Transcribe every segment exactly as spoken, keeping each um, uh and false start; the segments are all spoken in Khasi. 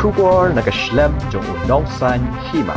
Khubor na ka shlem jong u Nongsaiñ Hima.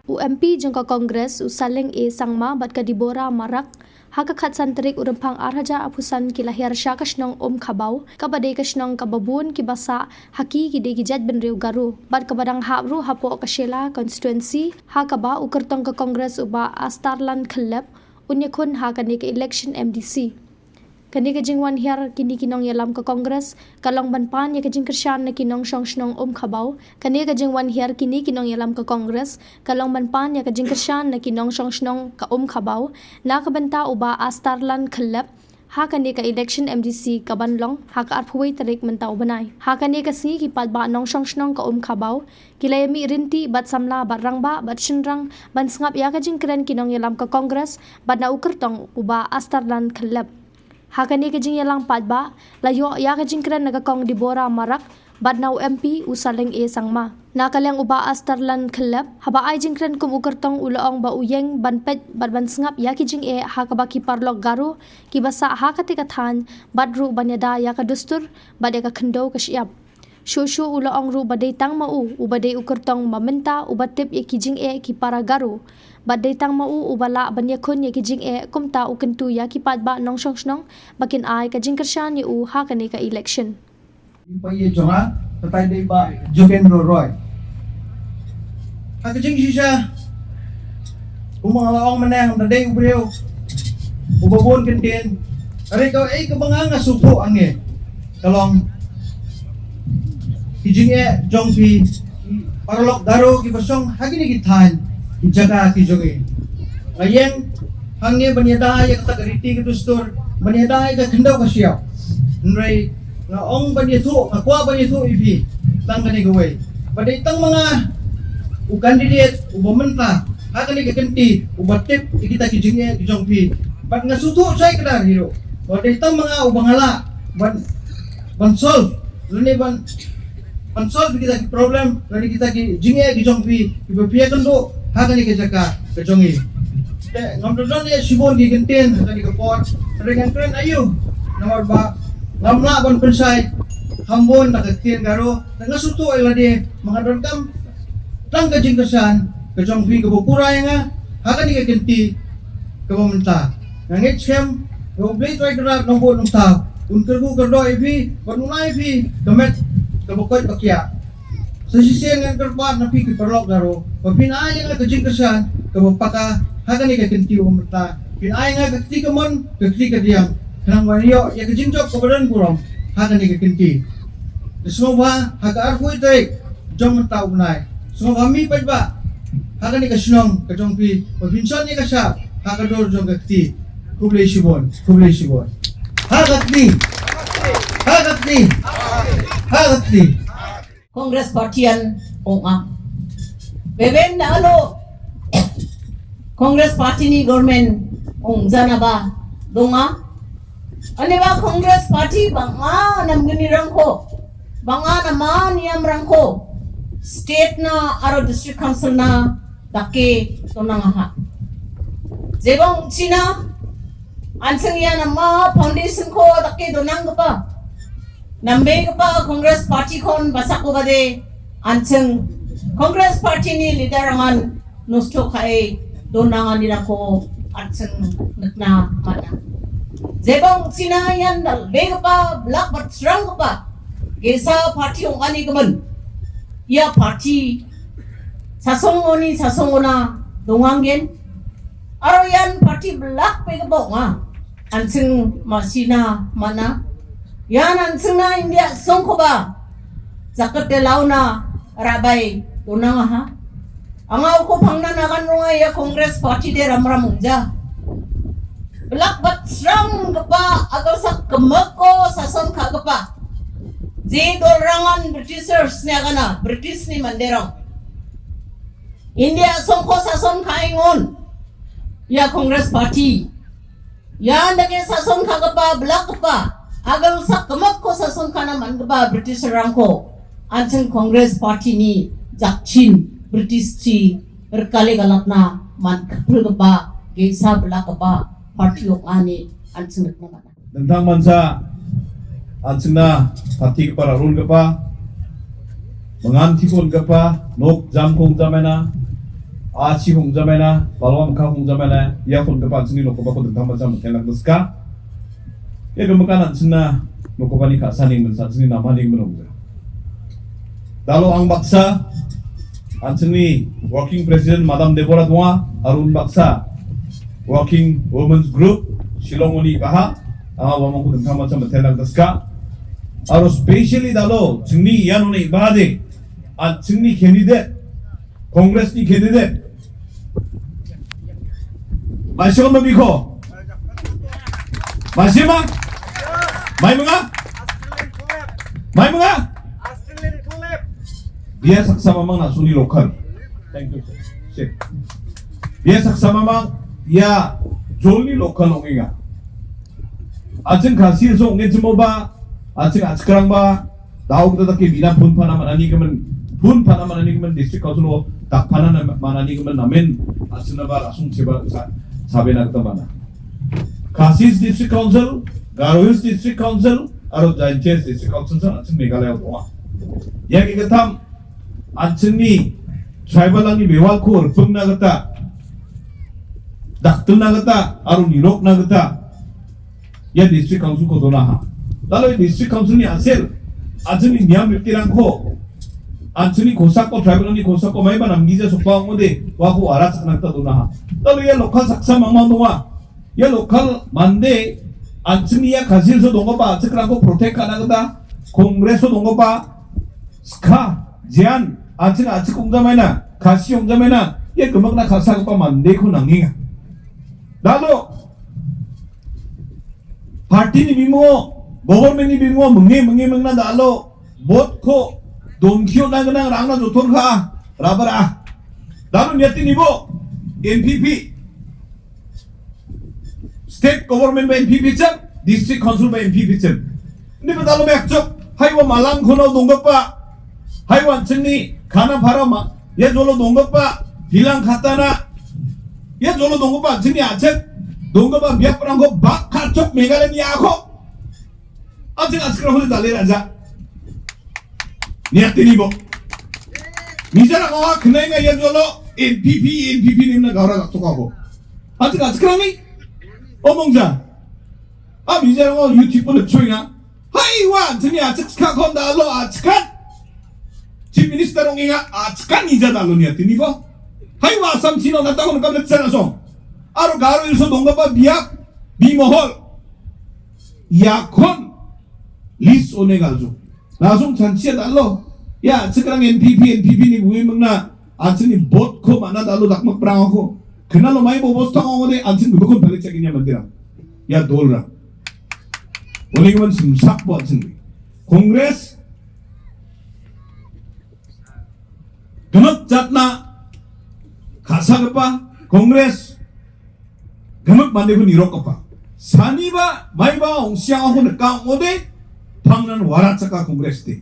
U M P jong ka Congress, u Saleng A Sangma bad ka Deborah Marak, ha ka khatsan tarik u Rymphang arhajar arphew san ki la hiar sha ka shnong Umkhabaw, kaba dei ka shnong kaba bun kiba sah ha ki ki dei ki jaitbynriew Garo, bad kaba dang hap ruh hapoh ka Shella constituency, ha kaba u kyrtong ka Congress u Bah Astarlan Khyllep un ïakhun ha kane ka election M D C. Kane ka jingwan hiar kine ki nongïalam ka Congress ka long ban pan ïa ka jingkyrshan na ki nongshong shnong Umkhabaw. Kane ka jingwan hiar kine ki nongïalam ka Congress ka long ban pan ïa ka jingkyrshan na ki nongshong shnong ka Umkhabaw na ka bynta u Bah Astarlan Khyllep ha kane ka election M D C kaban long ha ka arphew wei tarik mynta u bnai. Ha kane ka sngi ki paidbah nongshong shnong ka Umkhabaw ki la ïamih rynti bad samla bad rangbah bad shynrang ban sngap ïa ka jingkren ki nongïalam ka Congress bad na u kyrtong u Bah Astarlan Khyllep. Ha kane ka jingïalang paidbah la ïoh ïa ka jingkren na ka Kong Deborah Marak bad na u M P u Saleng A Sangma. Na ka liang u Bah Astarlan Khyllep, haba ai jingkren kum u kyrtong, u la ong ba u ïeng ban peit bad ban sngap ïa ki jingeh ha kaba ki paralok Garo kiba sah ha katei ka thaiñ bad ruh ban ïada ïa ka dustur bad ïa ka khyndew ka shyiap. Shuh shuh u la ong ruh ba dei tang ma u, uba dei u kyrtong ba mynta uba tip ïa ki jingeh ki para Garo, bad dei tang ma u uba lah ban ïakhun ïa ki jingeh. Kumta u kyntu ïa ki paidbah nongshong shnong ba kin ai ka jingkyrshan ïa u ha kane ka election. Ïa pa ïa jong nga, katai dei Bah Jogendra Roy. Ha ka jingshisha, kumba nga la ong mynne, nga dei u briew uba bun kyntien. Hynrei kaei kaba nga nga sngewthuh hangne ka long ki jingeh jong phi, ki paralok Garo kiba shong ha kine ki thaiñ, ki jaka ki jong ngi. Nga ïeng hangne ban ïada ïa kata ka riti ka dustur, ban ïada ïa ka khyndew ka shyiap. Hynrei nga ong ban ïathuh, nga kwah ban ïathuh ïa phi tang kane kawei, ba dei tang ma nga u candidate uba mynta ha kane ka kynti uba tip ïa kita ki jingeh ki jong phi. Bad nga sngewthuh shai kdar hi ruh ba dei tang ma nga uba nga lah ban, ban solve lane ban, ban solve kita ki problem lane kita ki jingeh ki jong phi kiba phi ïakynduh ha kane ka jaka ka jong ngi. Te ngam don ïa shibun ki kyntien ha kane ka por, hynrei ngan kren aïu, namar ba ngam lah ban pynshai kham bun na ka ktien Garo. Te nga sngewthuh ïa lade, ma nga donkam tang ka jingkyrshan ka jong phi kaba pura ïa nga ha kane ka kynti kaba mynta. Nga ngeit skhem ba U Blei Trai Kynrad Nongbuh Nongthaw un kyrkhu kyrdoh ïa phi bad un ai ïa phi ka met kaba koit ba khiah. Sa shisien ngan kyrpad na phi ki paralok Garo ba phin ai ïa nga ka jingkyrshan kaba paka ha kane ka kynti kaba mynta. Phin ai ïa nga ka kti kamon, ka kti kadiang, khnang ban ïoh ïa ka jingjop kaba don burom ha kane ka kynti. Te sngewbha ha ka arphew tarik jong mynta u bnai, sngewbha mih paidbah ha kane ka shnong ka jong phi ba phin shon ïa ka shap ha ka dur jong ka kti. Khublei shibun, khublei shibun. Ha ka kti, ha ka kti, ha ka kti. Congress Party an ong a. Beben da alo Congress Party ni government ong jana ba dong a. Ane ba Congress Party ba nga nam gini rangko, ba nga nam niam rangko, state na aro district council na dake donang aha. Jebong China anseng ya nama foundation ko dake donang kepa. Nambe kepa Congress Party kon basak ko bade anseng Congress Party ni leader angan nosto khae donang ani rako anseng nekna mana. Jebong China yan dal be kepa blak bat serang kepa gesa party ong ani kemen. Ya party sasong oni sasong ona dongang gen. Aro yan party blak pe kebok nga anseng masina mana. Yan anseng na India song ko ba zakat de launa rabai donang aha. Anga uko pangna nagan ronga ya Congress Party de ram ram ungja. Blak bat sram kepa agal sak kemeko sason ka kepa. Ji dol rangan Britishers ni agana, British ni manderong. India songko sason ka ingon ya Congress Party. Ya ndake sason ka kepa blak kepa agal sak kemeko sason ka na man kepa British rangko. Anseng Congress Party ni jakchin British chi rkale galatna man kepel kepa gesa blak kepa party ong ani anseng rkna mana. Dentang mansa anseng na party kepa rarun kepa. Mangan ti khun kpa, nok jam khun jamena, a chi khun jamena, palwam kha khun jamena, ya khun kpa chini nok kpa khun tang ma jam kena kska. Ya kama kana china nok kpa ni kha saning men sa chini nama ning men ong ja. Dalo ang baksa, ang chini working president Madam Deborah Dua, Arun baksa, working women's group, Shillong ni baha, anga wamang khun tang ma jam kena kska. Aro specially dalo, chini yan ni bahade, An chini candidate, Congress ni candidate. Masih ma biko. Masih ma? Mai menga? Mai menga? Dia saksa mamang na suni lokal. Thank you, sir. Sip. Dia saksa mamang ya jolni lokal onginga. Acing kasi so ngen cimo ba, acing acikrang ba, Dau kita taki bina phun phana manani kemen, phun phana manani kemen district council o, tak phana na manani kemen namen, asina ba rasung seba sa, sabe na kita mana. Khasi Hills District Council, Garo Hills District Council, aro Jaintia Hills District Council sa, asin Meghalaya o. Ya ki katam, asin ni tribal ani bewal ko rpeng na kita, daktel na kita, aro nirok na kita. Ya district council ko dona ha. Lalu district council ni asil. Aja ni niam ripti rangko. Aja ni kosak ko tribal ni kosak ko mai ba nam gija sokpa ngode. Wa ko arat sakna ta dona ha. Lalu ya local saksa mamang dona. Ya local mande. Aja ni ya kasil so dongo pa. Aja kerangko protect kana kita. Congress so dongo pa. Ska. Jian. Aja ni aja kong jamaina. Kasi kong jamaina. Ya gemak na kasa pa mande ko nanginga. Dalo. Party ni bimo, government ni bimo, menge menge mengna dalo. Bot ko, dom kio na genang rang na jotor ka, rubber ah. Dalo nyati ni bo, N P P. State government ba N P P chap, district council ba N P P chap. Ni ba dalo mek chok, hai wa malang kono donggepa. Hai wa chini, khana phara ma, ya jolo donggepa, hilang khatana. Ya jolo donggepa, chini achek, donggepa biap perang ko, bak kachok Meghalaya ni ako. Achek achek rahul dale raja. Niat ini bo. Mijar ko khnai nga ya jolo, N P P, N P P ni na gaura tok ako. Achek achek ni, omong ja. A mijar ko YouTube pun chui nga. Hai wa, chini achek ska kon da lo achkan. Chief Minister ong inga achkan ni jada lo ni atini bo. Hai wa Assam chino na ta kon kam na tsana so. Aro Garo Hills o donggepa biak bi mohol. Ya kon list one gal jo. Na song chanchi da lo. Ya sekarang N P P N P P ni bui mengna achini bot ko mana da lo dak mak prang ko. Kena lo mai bo bos tang ong de achini bukun balik check inya mandira. Ya dol ra. Wali man sim sak bo achini. Congress Gamak jatna khasa kapa Congress. Gamak mande hun irok kapa. Sani ba mai ba ong siang ahun ka ngode pangnan warat saka Congress te.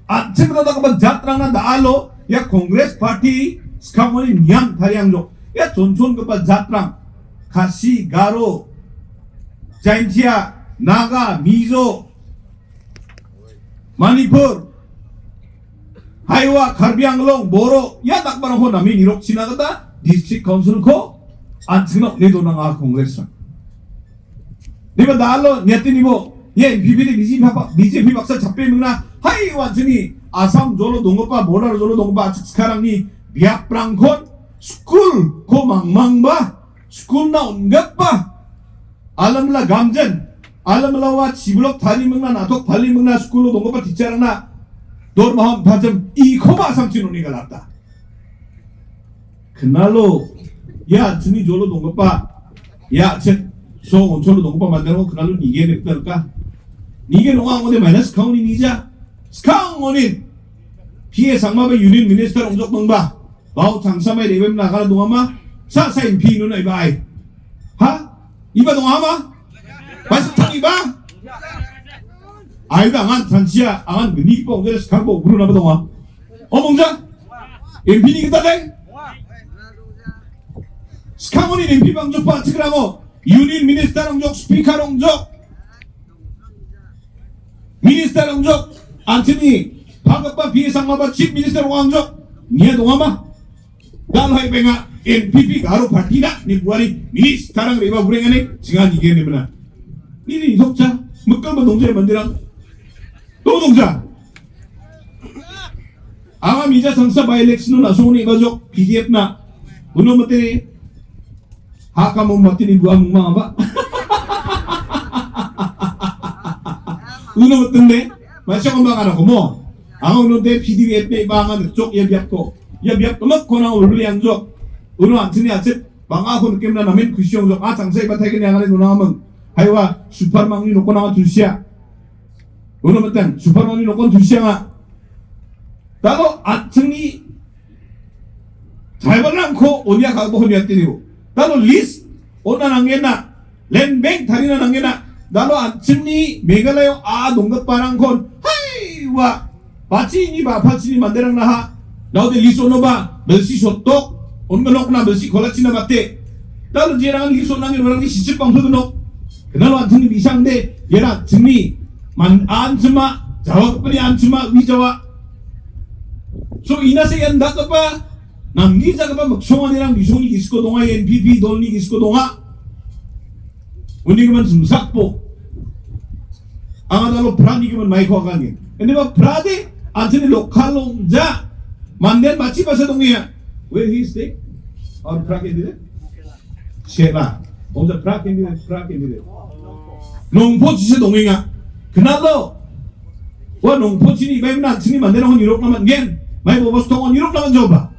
At chim rata kapa jatrang na da alo ya Congress party skam wani nyang thariang jok. Ya chon chon kapa jatrang Khasi, Garo, Jaintia, Naga, Mizo, Manipur, Haiwa, Karbi Anglong, Boro, ya tak barang ho nami nirok sina kata, District Council ko, an sinok ni dona nga Congress na. Ni ba dalo, nyati ni bo, ye N P P ni B J P pa, B J P baksa chape mengna, hai wan sini, Assam jolo dongpa, border jolo dongpa, sekarang ni, biak prangkon, school ko mang mang ba, school na onggepa, alam la gamjen, alam la wa chiblok thali mengna natok thali mengna school lo dongpa teacher na dor mahon phajem i khoba sam chino ni galata. Kenalo ya chini jolo dongpa ya chen so ngon cholo dongpa mandar ko kenalo nige ne pelka nige no ang ne minus kau ni nija skang ngonin P A Sangma ba Union Minister ongjok mengba. Bau chang samai de wem na kala dong ama. Sa sa in pi nu nai bai. Ha? Iba dong ama? Bai sa tang iba? Ai da ngan transia angan bini pong de skar bo guru na ba dong ama. Omong ja. M P ni kita dai. Skar mo ni M P bang jok pa chikra mo. Union Minister ongjok, Speaker ongjok. Minister ongjok, antini, Pha kaba phi sangma ba Chief Minister ong jok. Ngi dong ma. Dal hai benga N P P Garo Party na ni buari ni sekarang riba bureng ane singa ni gene mena. Ni ni dokcha mekal ba dongja mandirang. Dong dongja. Ama mija sangsa by election na song ni ba jok P D F na. Uno mate ha ka mo mati ni dua mung ma ba. Uno mate ne. Masya ko ba kana ko mo. Ang uno de P D F ne ba ngan chok ya biak ko. Ya biak ko mak ko na ulo yang jok. Uno ang sini acit. Bang a khun kim na namin kusyong jok a sangsa ba thai ken yang ale uno amang. Haiwa super mang ni no ko na tu sia. Uno mate super mang ni no ko tu sia nga. Talo at sini Tribal rangkhol unia ka boh unia tiniu. Dalo list ona nangena. Land bank tharina nangena. Dalo anchimni Meghalaya a dongkapa rangkhol. Hai wa. Pachi ni ba pachi ni manderang naha. Dau de list ono ba belsi sotok. On ngenok na belsi khola china bate. Dalo jerang list ona ngen orang ni sisip bang nok. Kenal anchimni bisang de. Jerang anchimni man anchima. Jawa kepeni anchima wi Jawa. So ina se yan dakapa. Nang ni jaga ba maksong ani rang bisong ni kisko donga N P P dol ni kisko donga. Uni kaman sumsak po. Anga dalo pra ni kaman mai ko kan ni. Ini ba pra de anjani lokal long ja. Manden machi basa dong ya. Where he stay? Or pra ke dire? Sheba. Ong ja pra ke dire, pra ke dire. Nongpo chi se dong inga. Kenal lo. Wa nongpo chini bai mna chini mande nong nirok naman gen. Mai bo bos tong nirok naman joba.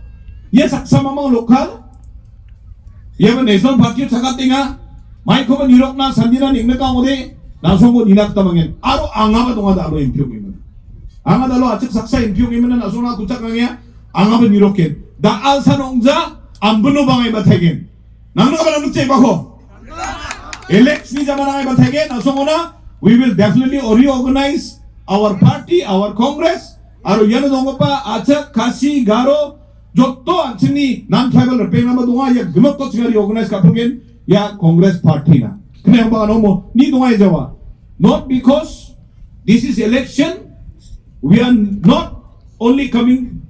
Ye saksa mamang lokal. Ye ba National Party chakat tinga. Mai ko ba nirok na sandina ning na ka ngode. Na song ko nina kata mangen. Aro anga ba donga da alo impyo ngi mana. Anga da lo achik saksa impyo ngi mana na song na kuchak nangya. Anga ba nirok ken. Da al san ongja ambeno bangai ba thegen. Nang nang ba nang che ba ko. Election ni jama nang ba thegen na song ona. We will definitely reorganize our party, our Congress. Aro yana dong pa achik Khasi Garo jotto anchini non tribal repeng nama donga ya gemok to chinga reorganize ka pungen ya Congress party na. Kene ba no mo ni donga ya jawa. Not because this is election, we are not only coming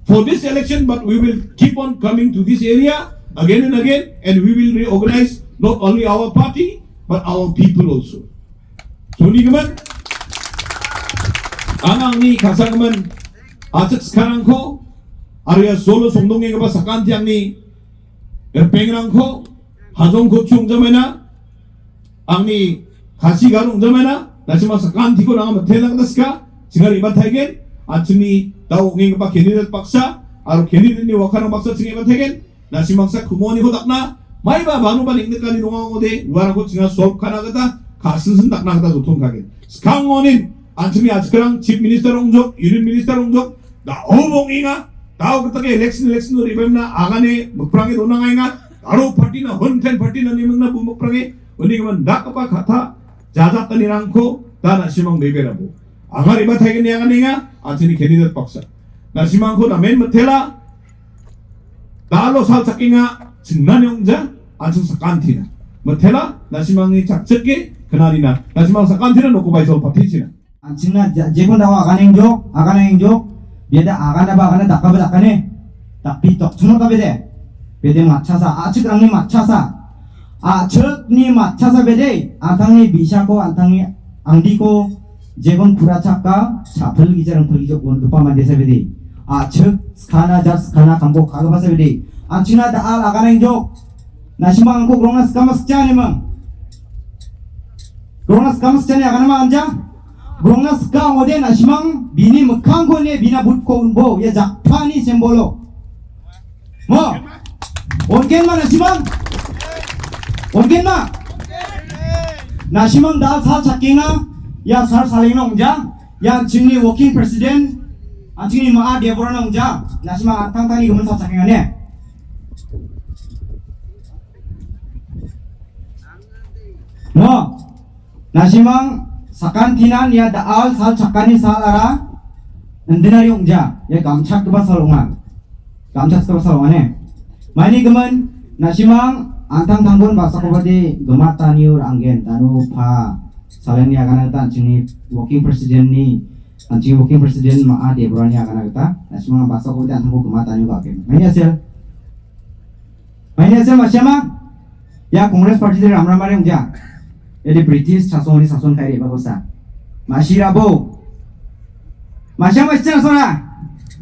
for this election, but we will keep on coming to this area again and again, and we will reorganize not only our party but our people also. So ni kemen, anang ni kasang kemen, achik sekarang ko, area solo songdong yang apa sakan tiang ni, erpeng rang ko, hajong ko chung jamena, ang ni Khasi Garo jamena, na sima sakan tiko nang mathela kata ska, singa riba thaigen, achini tau ngi apa candidate paksa, aro candidate ni wakana paksa singa riba thaigen, na simang sak kumoni hodak na, mai ba banu ba ning ka ni nunga ngode, wara ko singa solve kana kata, kasin sin tak na kata zutun kage. Skang ngonin, anchimi achkrang, Chief Minister ongjok, Union Minister ongjok, da obong inga, da o kata ke election, election ri bem na, agane, mukprangi dona ngai nga, aro party na, hon ten party na ni mengna bu mukprangi, uni man dak apa kata, jajak tani rangko, da na simang bebe rabu. Angar iba thai ni angan inga, anchini candidate paksa. Na simang ko na men matela, Dalo sal chakinga chingna nyong ja, achung sakan thina. Mathela, na simang ni chak chak ke, kena dina. Na simang sakan thina, no ko bai sol pati china. Anchingna jekon dawa akan engjok, akan engjok. Biada akan ba akan dakka ba dakka ne. Tapi tok chuma ka bede. Bede machasa, achik ang ni machasa. Achik ni machasa bede. Antang ni bisa ko, antang ni angdi ko. Jekon pura chakka, chapel gija rang peli jok gon kepa mande sa bede. Achik, skana jar, skana kambo kaga ba sa bede. Achina da al akan engjok. Na simang angko grongna ska mas chani mang. Grongna ska mas chani akan mang anja. Grongna ska ngode na simang bini mekang ko ne bina but ko unbo ya jakpani sembolo. Mo. Ongen ma na simang. Ongen ma. Na simang dal sal chakinga ya sar saling nong ja. Ya chingni working president. Chingni ma a Deborah nong ja. Na simang atang tani gumen sal chakinga ne. No. Nasimang sakan tinan ya da al sal chakani sal ara. Ndina yung ja ya gamchak keba salongan. Gamchak keba salongan eh. Mani gemen nasimang antang tanggon ba sakobade gemat taniur anggen tanu pa saleng ya kana tan chini working president ni Anti working president ma a Deborani agana kata. Nashima basa ko dan ko kuma tani ba ke. Manya sel. Manya sel mashama. Ya Congress party de ramra mare ungja. Ya de British sason ni sason kai de ba kosa. Mashira bo. Mashama ichana sora.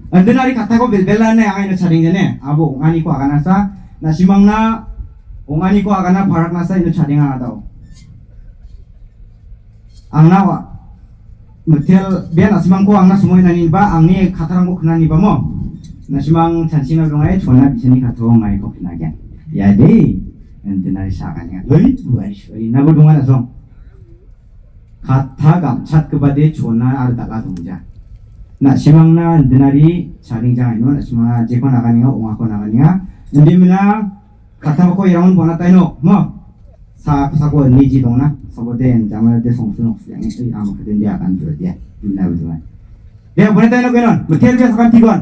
Andenari kata ko bilbela ne angai na chading ne. Abo ungani ko agana sa. Nashimang na ungani ko agana parak nasa ino chading ana tau. Ang na wa. Metel bian asimang ko ang na semua nani ba ang ni kata rang ko kena ni ba mo. Nashimang chansing na dungai chona bisa ni kata mai ko kena gen. Ya de. Ente nari saka ni. Hei, buai soi na bo dungai na song. Kata gam chat ke bade chona ar dala dungja. Nashimang na ente nari saring jang ino nashimang na jekon akan ni ong akon akan ni. Ente mina kata ko yang bona taino mo. Sa sa ko ni ji dong na sa bo den jama de song sunok yang itu ama kata dia akan tu dia duna betul. Dia bona taino kenon betul dia sakan tigon.